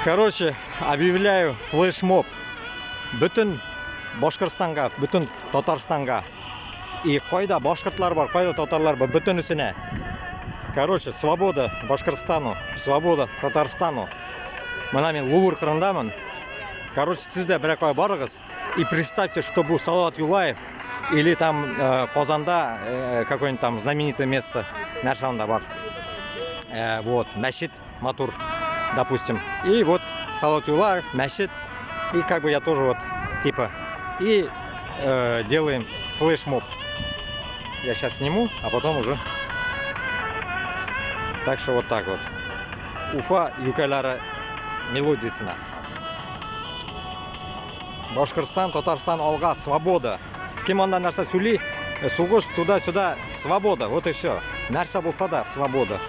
Короче, объявляю флешмоб. Бөтен Башкортстанга, бөтен Татарстанга. И кайда башкортлар бар, кайда татарлар бар, бөтенесенә. Короче, свобода Башкортстану, свобода Татарстану. Менә мин Лувр кырындамын. Короче, сез дә берәр кая барыгыз и представьте, что бу Салават Юлаев или там Казанда какое-нибудь там знаменитое место, нәрсә анда бар. Вот, мәчет матур, допустим. И вот Салават Юлаев, мәчет, и как бы я тоже вот типа и делаем флешмоб. Я сейчас сниму, а потом уже. Так что вот так вот. Уфа юкәләре мелодиясенә. Башкортстан, Татарстан алга, свобода. Кем анда нәрсә сөйли, сугыш туда-сюда, свобода, вот и все. Нәрсә булса да, свобода.